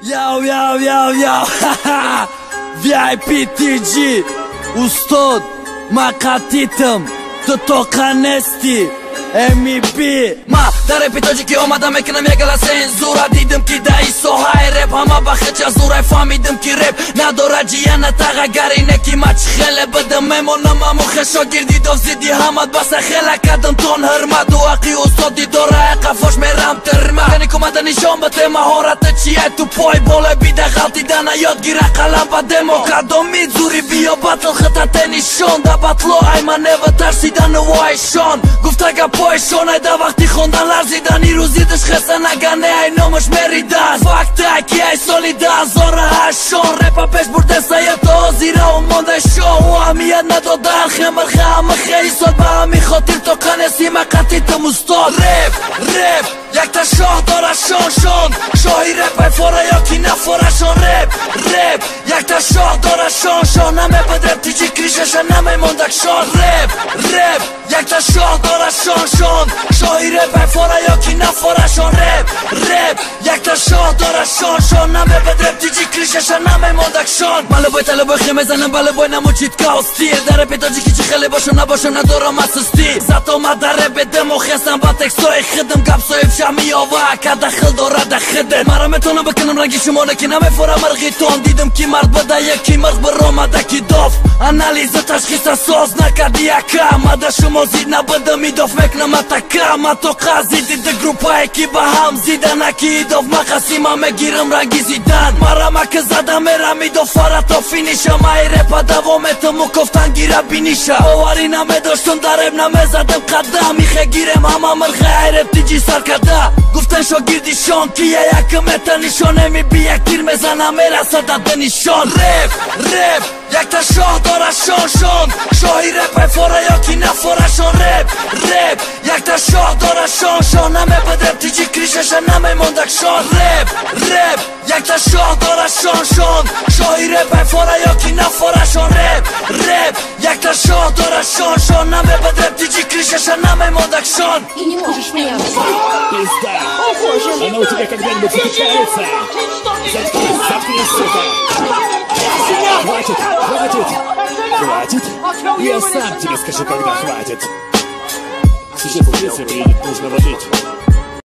Яу, яу, яу, яу, ха-ха! VIP TG, устод, мақатитм, ту тоқа нести, MEB. Ма дар репи тоҷикӣ омада мекунам ягала сензура. Дидим, ки дар ин соҳаи реп ҳама ба хича зурай. Фаҳмидим, ки реп надорад ҷияна тағагари неки. Ма чӣ хеле бидим, мемонам амухе шогирди дов зидди ҳамат баса хела кадам тон ҳурмату ҳаққи устоди дора қафош мерам тирма. Кани кумада нишон бите маҳората чия тупой боле бида ғалтидана ёд гира қалам ба демо. Кадоми зури биё батл хитате нишон да батло ай манева тарсидану вайшон гуфта гапоишон ай да вақти хондан ларзидан ирӯзидаш хеса нагане ай номаш меридан. Факта ки ай соли 2008 репа пеш бурдесая то ҳозира монда шоу аҳамият надодан хемарха ҳама хеисод. Ба ҳамин хотир то қанеси мақатитам, устод. Реп, реп якта шоҳ дора шон шон, шоҳи реп ай фора ё ки нафорашон. Реп, реп якта шоҳ дора шон шон, намебад реп тиҷи кришаша намемондакшон. Реп, реп якта шоҳ дора шон шон, шоҳи реп ай фора ё ки нафорашон. Реп, реп якта шоҳ дора шон шон, намебад реп тиҷи кришаша намемондакшон. Балебой талебой хе мезанам, балебой намучит каостил. Дар репи тоҷики чӣ хеле бошам набошам, надорам асустӣ. Зато ма дар репи дему хестам ба текстои хидм гапсои шамиёва ка дахл дорад да хиде. Мара метонам бикунам ранги шумо, ки намефора мирғитон. Дидим, ки мард бада яки мирғ биромада, ки доф анализа ташхиса соз накарди яка. Мада шумо зид набудам, идоф мекунам атака. Ма тоқа зидди ду группае, ки ба ҳам зидана, ки идоф мақасима мегирам ранги зидан. Мара мака зада мерам идоф фара то финиша. Маи репа давом метаму кофтан гира биниша. Боварӣ намедоштам, дар реп намезадам қадам. Ихе гирем ҳама мирғи ай реп тиҷи сар карда. Гуфтан шогирдишон ки я якм ета нишон би як тир мезана мерасада да нишон. Реп, реп якта шоҳ дора шон шон, шоҳи реп ай фора ё ки нафорашон. Реп, реп якта шоҳ дора шон шон, намебад реп тиҷи кришаша намемондакшон. Реп, реп якта шоҳ дора шон шон, шоҳи реп ай фора ё ки нафорашон. Реп, реп якта шоҳ дора шон шон, намебад реп тиҷи кришаша намемондакшон. Ты не можешь меня. Пизда! О боже! Она у тебя когда-нибудь затыкается? Заткнись, заткнись, сука! Хватит, хватит! Хватит! Я сам тебе скажу, когда хватит! Сейчас полиция приедет, нужно валить.